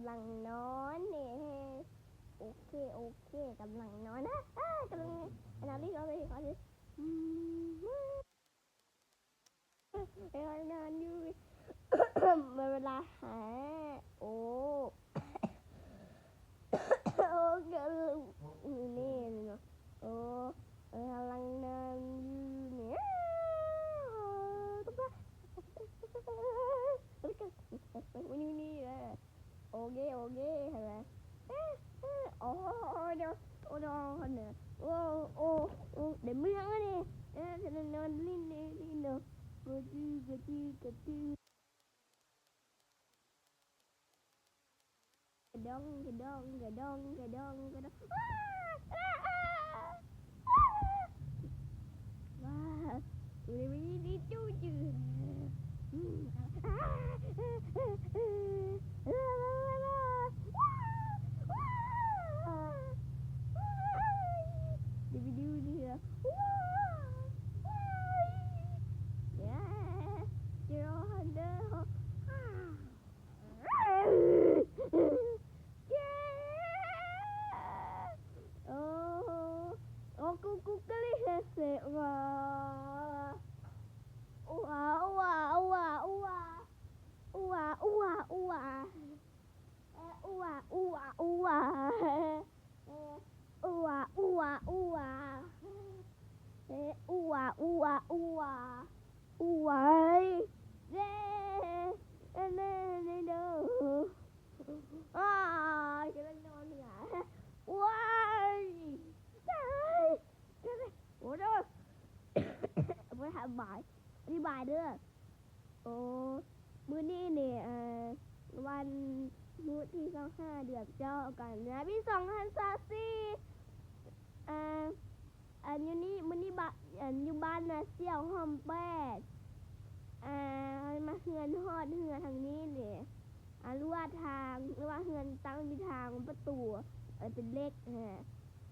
ລັງນອນເດ້. ໂອເຄ ໂອເຄ ກຳລັງນອນ ອາ ກຳລັງ ອາ ນອນ ນອນ ນອນ ອືມ ກຳລັງນອນຢູ່ ເວລາຫາ ໂອ ໂອ ກຳລັງ ນີ້ເນາະ ໂອ ກຳລັງນອນຢູ່ນີ້ ໂອເຄ ໂອເຄ ຫັ້ນນະ ໂອ ໂອ ໂອ ໂອ ໂອ ໄດ້ເມືອແລ້ວນີ້ ກຳລັງນອນຫຼິ້ນ ຫຼິ້ນ ຫຼິ້ນເນາະ ກະຈື່ ກະຈື່ ກະຈື່. ກະດອງ ກະດອງ ກະດອງ ກະດອງ ກະດອງ ວ້າ ໂອ້ ໂອ້ ກູກູກະລິເຮເຊ ວ້າ ອູອາ ອູອາ ອູອາ ອູອາ ອູອາ ອູອາ ອູອາ ອູອາ ອູອາ ອູອາ ອູອາ ອູອາ ອູອາ ອູອາ ອູອາ ເດ ເດ ເດ ເດ. ອ້າຍ ກຳລັງນອນເໜືອ ວ້າຍ ຕາຍ ໂອ້ໂດ ບໍ່ທັນບາຍ ອະທິບາຍເດີ ໂອ້ ມື້ນີ້ນີ້ ເອີ ວັນພຸດທີຊາວຫ້າ ເດືອນເກົ້າ ກັນຍາ ປີສອງພັນຊາວສີ່ ອ່າ ອັນຢູ່ນີ້ ມື້ນີ້ບາ ອັນຢູ່ບ້ານນາສ່ຽວ ຫ້ອມແປດ ອ່າ ມາເຮືອນ ຮອດເຮືອນທາງນີ້ເດ ອ່າ ລົວດທາງ ຫຼືວ່າເຮືອນຕັ້ງຢູ່ທາງປະຕູ ເອີ ເປັນເຫຼັກຫັ້ນນະ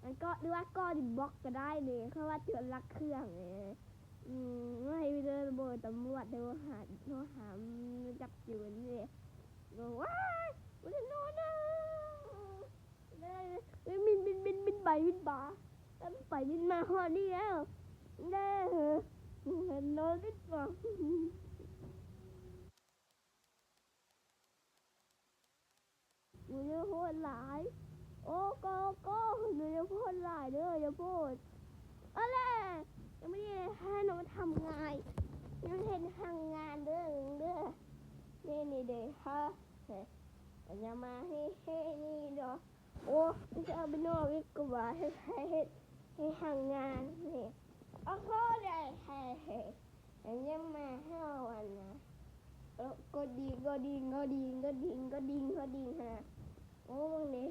ມັນກໍ ຫຼືວ່າກໍ່ດ້ວຍບລັອກກໍໄດ້ເດ ເພາະວ່າເທື່ອລັກເຄື່ອງເດ ອືມ ໃຫ້ເດີ ເບີຕຳຫຼວດໂທຫາ ໂທຫາຈັບໂຈນເດ ວ້າຍ ບໍ່ໄດ້ນອນນະ. ເອີ ບິນ ບິນ ບິນ ບິນໄປບິນມາ ບິນໄປບິນມາ ຮອດນີ້ແລ້ວ ເດີ ນອນດີກວ່າ ໜູຢ່າໂພດຫຼາຍ ໂອ້ ກໍ ກໍ ໜູຢ່າໂພດຫຼາຍເດີ ຢ່າໂພດ ເອົາແຫຼະ ຍັງບໍ່ໄດ້ໃຫ້ນ້ອງທຳງານ ຍັງເຮັດຫ້າງງານເດີ ເດີ ນີ້ ນີ້ເດີ ຮະ ຢ່າມາເຮ ເຮ ນີ້ເນາະ ໂອ້ ຈະເອົາໄປນອກອີກກວ່າ ເຮັດ ເຮັດ ເຮັດຫ້າງງານນີ້ ໂອ້ໂຫ ໄດ້ ເຮ ເຮ ຍັງມາເຮົາອັນນະ ເອີ ກໍດີ ກໍດີ ກໍດີ ກໍດີ ກໍດີ ກໍດີ ຫັ້ນນະ ໂອ້ ເບິ່ງເດ້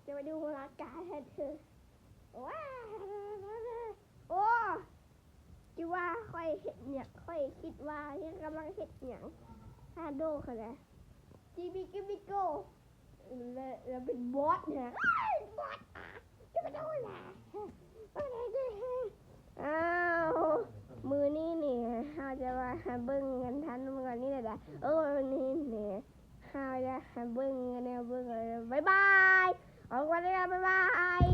ຈະໄປດູອາກາດເຮັດເທີ ວ້າ ໂອ້ ຄິດວ່າຂ້ອຍເຮັດຫຍັງ ຂ້ອຍຄິດວ່າກຳລັງເຮັດຫຍັງ ຮາໂດຫັ້ນນະ ຈີບີກິບິໂກ ແລະ ແລະເປັນບອດນະ ອ້າຍ ບອດ ຈະມາໂດນນະ ອ້າວ ມື້ນີ້ນີ້ ເຮົາຈະມາໃຫ້ເບິ່ງກັນທັນມື້ນີ້ແຫຼະ ເອີ ມື້ນີ້ນີ້ ເຮົາຢາກໃຫ້ເບິ່ງແນວເບິ່ງ ບາຍບາຍ ອອກມາແລ້ວ ບາຍບາຍ.